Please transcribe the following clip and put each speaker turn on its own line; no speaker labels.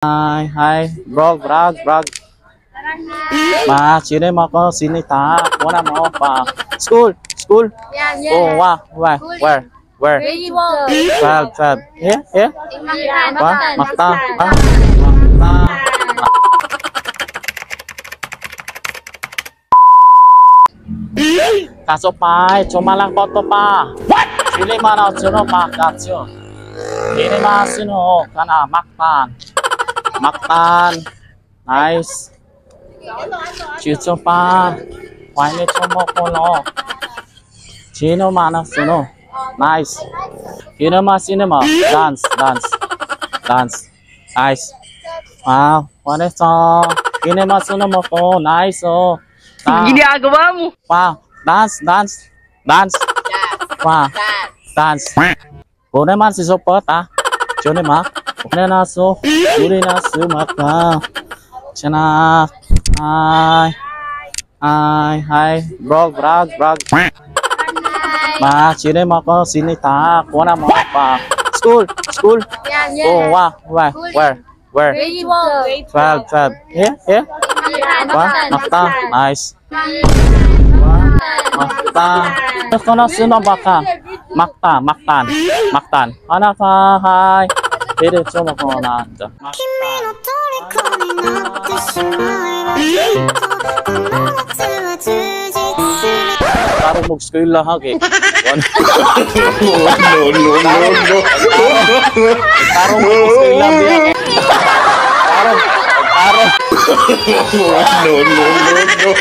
Hi, hi, vlog, vlog, vlog. Ma, sino mo ko sinita? Wala mo pa. School, school.
Yeah.
Oh, wow, where, where, where?
Grade 12.
12, 12. Here, here.
Mactan.
Wa, Mactan. Ah, Mactan. Kaso pa, cuma lang foto pa. What? Sili man sino pa kaso. Ini ma sino kana Mactan. Mactan. Nice. Chucho pa. Wine chomo kono. Sino mana sino. Nice. Sino ma cinema. Dance, dance. Dance. Nice. Wow, what is all? Sino ma sino mo ko. Nice oh.
Ginagawa mo.
Wow, dance, dance. Dance. Wow. Dance. Kone man si support ah. Chone ma. Kone na so. Uri na sumaka. Chana. Hi. Hi, hi. Vlog, vlog, vlog. Ma, sino mo ko sinita? Kuha mo pa. School, school.
Yeah.
Oh, wow, where, where, where?
Grade 12.
12, 12. Here, here. Wa, Mactan. Nice. Mactan. Kono sino baka? Mactan, Mactan, Mactan. Ana ka, hi. Pero chomo ko na.
君の虜になってしまえばきっとこの夏は充実する。
Karon mo school lang ha kay.
No, no, no, no.
Karon mo school lang biya. Karon, karon.
No, no, no, no.